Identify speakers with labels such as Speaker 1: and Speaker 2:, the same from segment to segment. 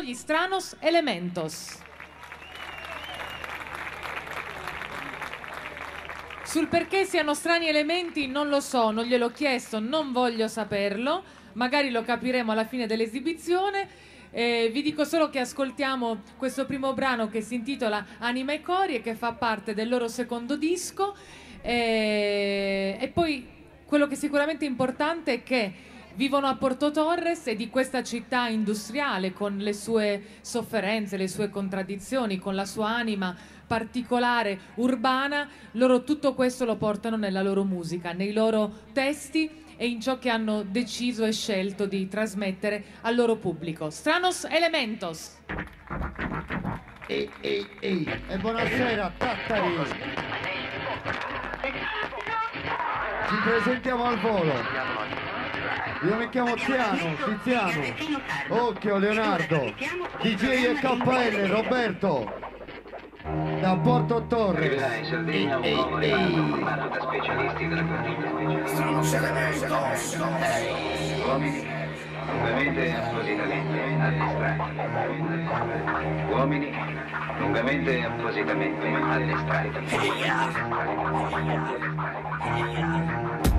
Speaker 1: Gli Stranos Elementos. Sul perché siano strani elementi non lo so, non gliel'ho chiesto, non voglio saperlo, magari lo capiremo alla fine dell'esibizione. Eh, vi dico solo che ascoltiamo questo primo brano che si intitola Anima e Cori e che fa parte del loro secondo disco. Eh, e poi quello che sicuramente è importante è che vivono a Porto Torres e di questa città industriale con le sue sofferenze, le sue contraddizioni, con la sua anima particolare urbana, loro tutto questo lo portano nella loro musica, nei loro testi e in ciò che hanno deciso e scelto di trasmettere al loro pubblico. Stranos Elementos.
Speaker 2: Ehi, ehi, ehi. E buonasera, Tattari. Ci presentiamo al volo. Io mi chiamo Tiziano, Tiziano. Occhio Leonardo. DJ e KL Roberto. Da Porto Torres.
Speaker 3: Arriverà in Sardegna un nuovo reparto formato da specialisti della Uomini lungamente e appositamente addestrati. Uomini lungamente e appositamente addestrati.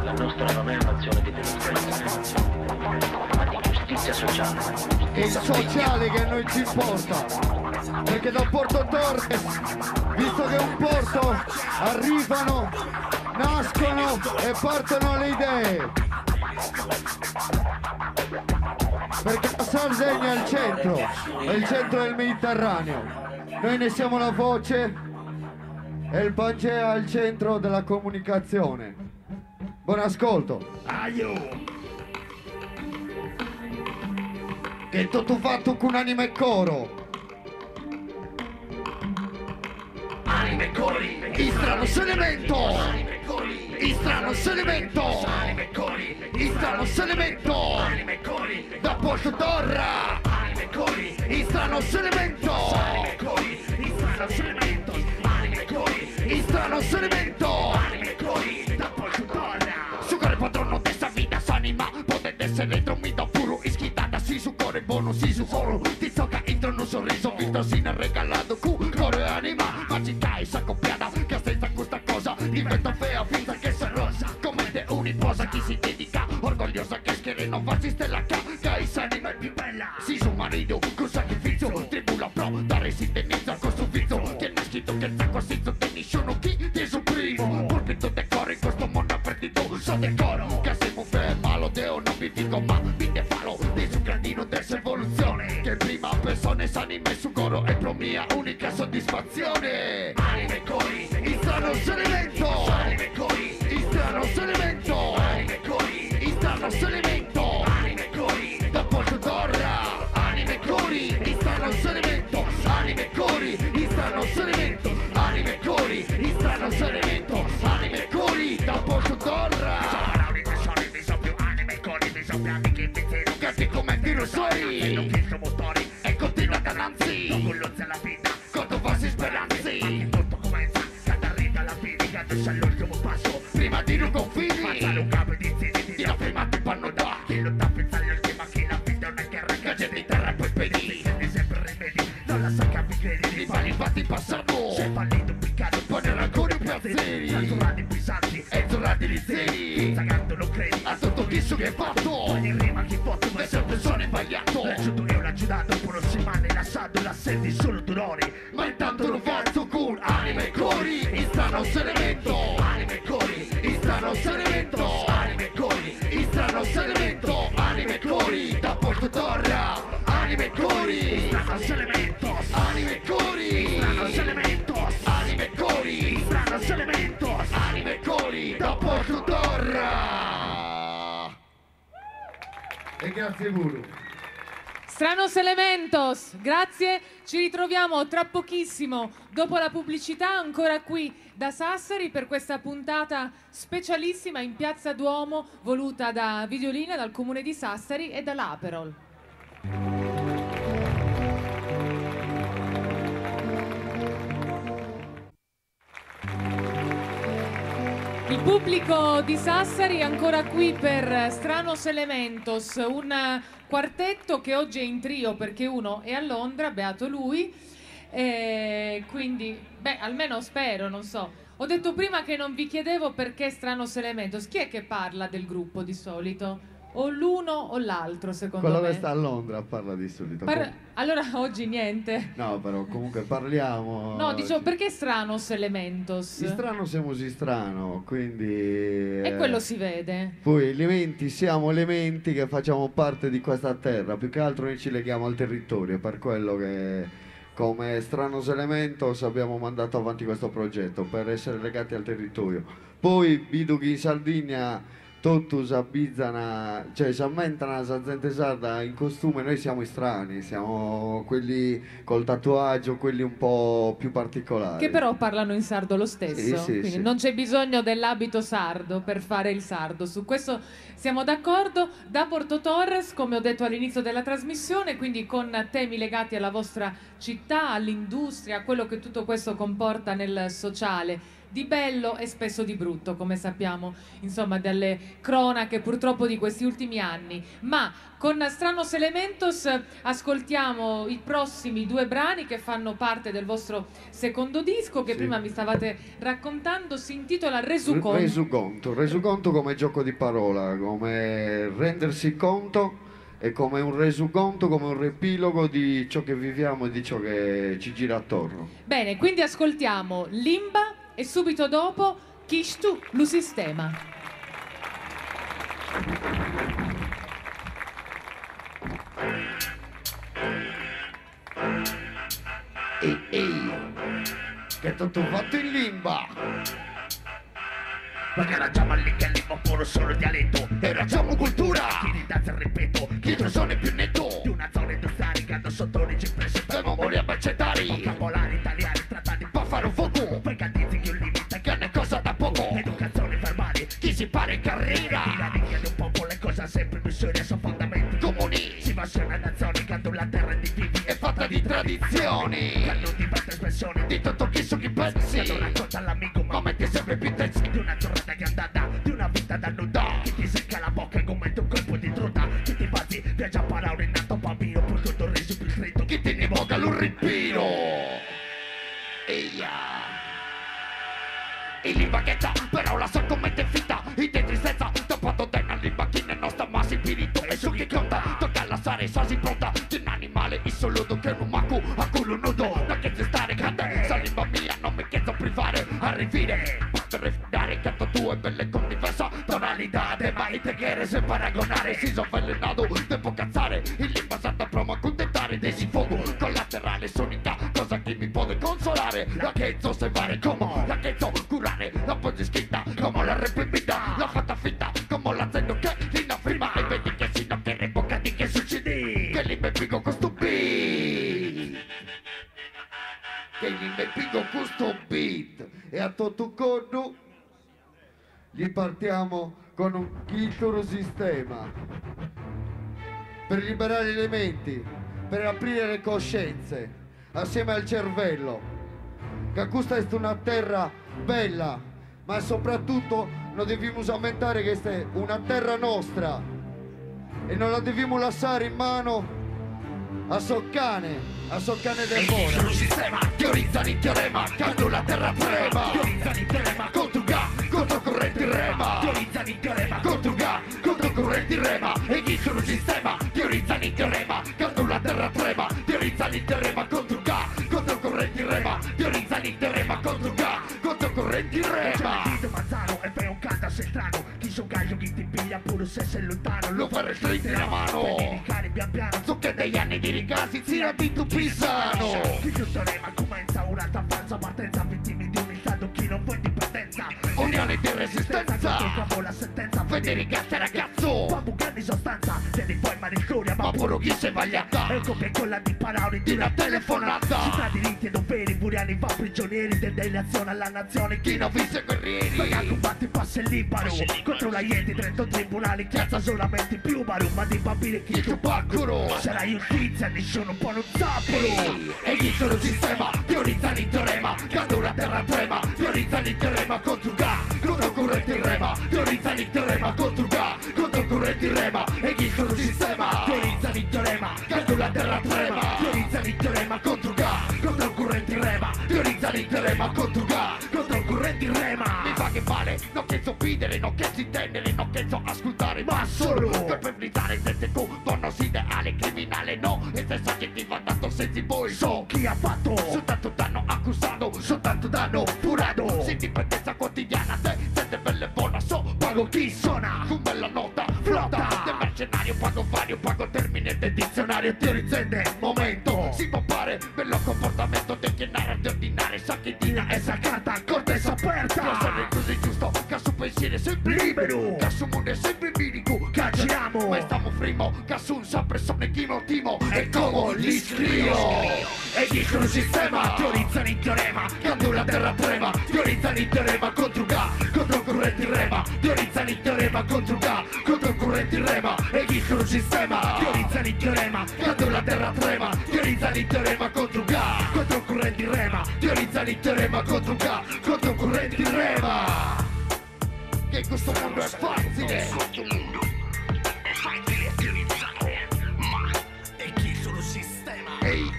Speaker 4: La nostra non è un'azione di delinquenza, ma di giustizia sociale.
Speaker 2: È il sociale che a noi ci importa. Perché da Porto Torres, visto che è un porto, arrivano, nascono e partono le idee. Perché la Sardegna è il centro, è il centro del Mediterraneo. Noi ne siamo la voce e il Pangea è il centro della comunicazione. Buon ascolto.
Speaker 5: Aio!
Speaker 2: Che è tutto fatto con anima e coro.
Speaker 5: Anima e cori!
Speaker 2: Istrano elemento!
Speaker 5: Anima e cori!
Speaker 2: Istrano elemento!
Speaker 5: Anima e cori!
Speaker 2: Istrano elemento!
Speaker 5: Anima e cori!
Speaker 2: Da Porto Torra!
Speaker 5: Anima e cori!
Speaker 2: Istrano elemento!
Speaker 5: Anima e cori! Istrano elemento! Anima e cori!
Speaker 2: Istrano elemento!
Speaker 5: Anima e cori! Da Porto Torra!
Speaker 2: Su core padrono dessa vida s'anima Potete essere dormito puro ischitata Si su core buono, si su solo Ti tocca intro un sorriso Visto sine regalato cu core e anima Magica e s'accoppiata Che senza questa cosa diventa fea Finta che sia rosa Come te uniposa chi si dedica Orgogliosa che schiere non fa si stella Ca, ca s'anima è più bella Si su marito con sacrificio Tribula pro dare sintenizza con su vizio Che è nascito che zacco senza te nessuno chi ti su primo Pulpito decoro in questo mondo perdido So decoro che se muove malo deo non vi dico ma vi ne falo Di su gradino dessa evoluzione Che prima persona s'anima e su coro è pro mia unica soddisfazione
Speaker 5: Anima e cori!
Speaker 2: Istrano elemento
Speaker 5: Anima e cori!
Speaker 2: Istrano elemento
Speaker 5: Anima e cori!
Speaker 2: Istrano elemento
Speaker 5: Anima e cori!
Speaker 2: Da Porto Torra Anime e cori Istrano elemento Anime e cori Istrano elemento Anime e cori Istrano elemento Anime e cori Da Porto Torra Casi come virusori E continua davanti Quanto falsi speranzi Prima di non confini Di la prima ti fanno da Che c'è di terra e poi spedi I vali fatti in passato
Speaker 5: Se fallito un piccato
Speaker 2: Poi ancora un piacere
Speaker 5: Naturali pesanti
Speaker 2: E tornati li zeri
Speaker 5: Zagando non credi
Speaker 2: A tutto chi su che hai fatto
Speaker 5: Ogni rima che foto
Speaker 2: E sempre sono sbagliato
Speaker 5: L'aggiunto io l'ho aggiudato Pure si mani lasciato la senti solo dolori
Speaker 2: Ma intanto lo faccio con anima e cori Istrano elemento
Speaker 5: Anima e cori
Speaker 2: Istrano elemento
Speaker 5: Anima e cori
Speaker 2: Istrano elemento Anima e cori Da Porto Torra Anima e cori
Speaker 5: Stranos elementos
Speaker 2: Anima e cori
Speaker 5: Stranos elementos
Speaker 2: Anima e cori
Speaker 5: Stranos elementos
Speaker 2: Anima e cori Da Porto Torra E grazie Guru
Speaker 1: Stranos Elementos, grazie. Ci ritroviamo tra pochissimo dopo la pubblicità ancora qui da Sassari per questa puntata specialissima in Piazza Duomo voluta da Videolina, dal Comune di Sassari e dall'Aperol. Il pubblico di Sassari è ancora qui per Stranos Elementos, un quartetto che oggi è in trio perché uno è a Londra, beato lui, e quindi, beh, almeno spero, non so. Ho detto prima che non vi chiedevo perché Stranos Elementos. Chi è che parla del gruppo di solito? O l'uno o l'altro, secondo
Speaker 2: Quello
Speaker 1: me.
Speaker 2: che sta a Londra parla di solito.
Speaker 1: Allora oggi niente.
Speaker 2: No, però comunque parliamo.
Speaker 1: No, dicevo, perché Stranos Elementos?
Speaker 2: Di strano siamo si strano, quindi...
Speaker 1: E quello si vede.
Speaker 2: Poi elementi, siamo elementi che facciamo parte di questa terra, più che altro noi ci leghiamo al territorio, è per quello che come Stranos Elementos abbiamo mandato avanti questo progetto, per essere legati al territorio. Poi vedo che in Sardegna tutti s'abbizzano, cioè si ammentano sa gente sarda in costume, noi siamo i strani, siamo quelli col tatuaggio, quelli un po' più particolari.
Speaker 1: Che però parlano in sardo lo stesso,
Speaker 2: Sì, sì,
Speaker 1: quindi
Speaker 2: sì.
Speaker 1: non c'è bisogno dell'abito sardo per fare il sardo, su questo siamo d'accordo. Da Porto Torres, come ho detto all'inizio della trasmissione, quindi con temi legati alla vostra città, all'industria, a quello che tutto questo comporta nel sociale, di bello e spesso di brutto, come sappiamo, insomma, dalle cronache purtroppo di questi ultimi anni. Ma con Stranos Elementos ascoltiamo i prossimi due brani che fanno parte del vostro secondo disco, che
Speaker 2: Sì.
Speaker 1: prima mi stavate raccontando, si intitola Resuconto.
Speaker 2: Resuconto, resuconto come gioco di parola, come rendersi conto e come un resuconto, come un riepilogo di ciò che viviamo e di ciò che ci gira attorno.
Speaker 1: Bene, quindi ascoltiamo Limba e subito dopo Kishtu lu sistema.
Speaker 2: Ehi, ehi, che tutto fatto in limba!
Speaker 5: Perché ragiamo all'intelligo puro solo dialetto
Speaker 2: E ragiamo cultura!
Speaker 5: Chi rindanza il ripeto,
Speaker 2: Chi sono più netto!
Speaker 5: Di una zona industriale che hanno sotto origini preso
Speaker 2: Per memoria mercedari!
Speaker 5: Vocabolari italiani trattati
Speaker 2: Pa' fare un fuoco!
Speaker 5: Perché dizi che un limite
Speaker 2: Che non è cosa da poco!
Speaker 5: Educazione verbale
Speaker 2: Chi si pare in carriera!
Speaker 5: La nicchia di un popolo è cosa sempre più seria Sono fondamenti
Speaker 2: Comuni!
Speaker 5: Si va su una nazione che la terra di vivi
Speaker 2: È fatta di tradizioni!
Speaker 5: Che non diventa espressione
Speaker 2: Di tutto chi su chi pensi!
Speaker 5: Che non racconta all'amico ma
Speaker 2: Ma metti sempre più tensi!
Speaker 5: Di una giornata che è andata, di una vita da nuda Che ti secca la bocca come un colpo di truta Che ti bazzi, viaggia a parare in alto bambino Pur con sorriso più stretto
Speaker 2: Chi ti ne voga l'urripino! Eia! E l'imbacchetta, però la so come te fitta In te tristezza, dopo donna l'imbacchina non sta ma si spirito E su chi conta, tocca lasciare sa si pronta Di un animale insoluto che non macu a culo nudo Da che stare grande, sa limba mia non mi chiedo privare Arrivire, per refutare canto tu e belle con diversa tonalità Ma i te quieres paragonare, si sono avvelenato, devo cazzare Il limba santa promo a contentare, desifogo collaterale sonica Cosa che mi può consolare, la che so salvare come la che so curare La poi scritta come la reprimida, la fatta finta come la zendo che lì firma E vedi che si non che revoca di che succede Che lì mi pigo questo beat Che lì mi pigo questo beat E a tutto corno gli partiamo con un chitoro sistema per liberare le menti, per aprire le coscienze, assieme al cervello. Che questa è una terra bella, ma soprattutto non dobbiamo aumentare che questa è una terra nostra e non la dobbiamo lasciare in mano a Soccane, a Soccane del Bora.
Speaker 5: Il sistema
Speaker 2: Teorizza il teorema, quando la terra trema,
Speaker 5: Teorizza il teorema
Speaker 2: contro Ga, contro correnti rema.
Speaker 5: Teorizza il teorema
Speaker 2: Contro Ga, contro correnti rema E chi sono il sistema, teorizza il teorema Quando la terra trema, teorizza il teorema Contro Ga, contro correnti rema Teorizza il teorema, contro Ga, contro correnti rema
Speaker 5: Dito Mazzano e fai un canto sei strano Chi sono gaglio chi ti piglia pure se sei lontano
Speaker 2: Lo fa restringere la mano
Speaker 5: Predicare pian piano
Speaker 2: So che degli anni di ricasi si di tu pisano
Speaker 5: Chi il teorema comincia un'altra falsa partenza Vittimi di umiltà chi non vuoi dipendenza
Speaker 2: Unione di resistenza
Speaker 5: Capo la sentenza
Speaker 2: Federica ragazzo
Speaker 5: Fa di sostanza Tieni poi malinconia
Speaker 2: Ma pure chi si è sbagliata
Speaker 5: È un copia e incolla di parole
Speaker 2: Di una telefonata
Speaker 5: Si tra diritti e doveri Buriani va prigionieri Dell'azione alla nazione
Speaker 2: Chi non vinse guerrieri
Speaker 5: Perché combatti passa il libero Contro la Yeti 30 tribunali Chiazza solamente più baru Ma di bambini chi
Speaker 2: Chi tu paccuro
Speaker 5: Sarà giustizia nessuno può non sapporo
Speaker 2: E chi sono il sistema, teorizza il teorema Quando la terra trema, teorizza il teorema Contro Ga, contro currenti rema Teorizzano il teorema contro Ga Contro correnti rema E dicono sistema Teorizzano il teorema Quando la terra trema Teorizzano il teorema contro Ga Contro correnti rema Teorizzano il teorema contro Ga Contro correnti rema Mi fa che male Non che so ridere, non che si tenere, non che so ascoltare Ma solo per brindare senza cu Bonus ideale, criminale no E se soggettiva tanto senza voi So chi ha fatto Soltanto danno accusato Soltanto danno furato Se dipendenza quotidiana Te sente belle buona So pago chi suona Con bella nota Flotta Del mercenario pago vario Pago termine del dizionario Teorizzende momento Si può fare bello comportamento Del che narra di ordinare Sa che dina è sa carta Corte aperta Non sono così giusto Che su pensiero è sempre libero Che su mondo è sempre minico Che giriamo Ma stiamo frimo Che su un sempre sono chi timo E come li scrivo E dicono sistema Teorizzano il teorema Quando la terra trema Teorizzano il teorema contro Ga Contro correnti rema Teorizzano il teorema contro Ga Contro correnti rema E dicono sistema Teorizzano il teorema Quando la terra trema Teorizzano il teorema contro Ga Contro correnti rema Teorizzano il teorema contro Ga Contro correnti rema Che questo mondo è facile
Speaker 4: Questo mondo è facile teorizzare, ma
Speaker 5: E chi sono sistema?
Speaker 2: Ehi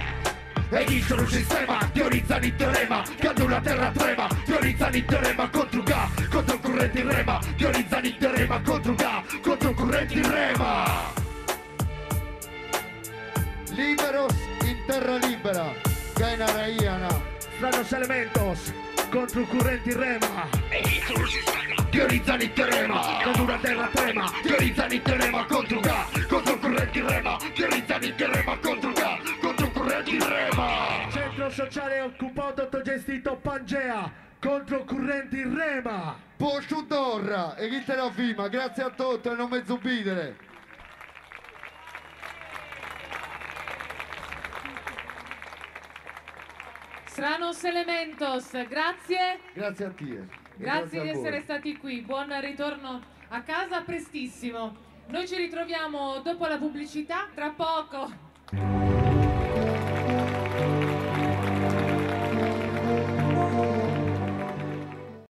Speaker 2: E dicono sistema, teorizzano il teorema, quando la terra trema, teorizzano il teorema contro Ga, contro correnti rema, teorizzano il teorema contro Ga, contro correnti rema.
Speaker 6: Liberos in terra libera, Gaina Raiana.
Speaker 5: Stranos elementos contro correnti rema.
Speaker 2: Teorizzano il teorema,
Speaker 5: Quando la terra trema.
Speaker 2: teorizzano il teorema contro Ga, contro correnti rema, teorizzano il teorema contro Ga, contro correnti rema.
Speaker 5: Centro sociale occupato autogestito Pangea contro correnti rema.
Speaker 6: Posciu Dorra e chi te la firma, grazie a tutti e non mezzo bidere.
Speaker 1: Stranos Elementos, grazie.
Speaker 6: Grazie a te. E
Speaker 1: Grazie
Speaker 6: a
Speaker 1: di
Speaker 6: voi.
Speaker 1: essere stati qui, buon ritorno a casa prestissimo. Noi ci ritroviamo dopo la pubblicità, tra poco.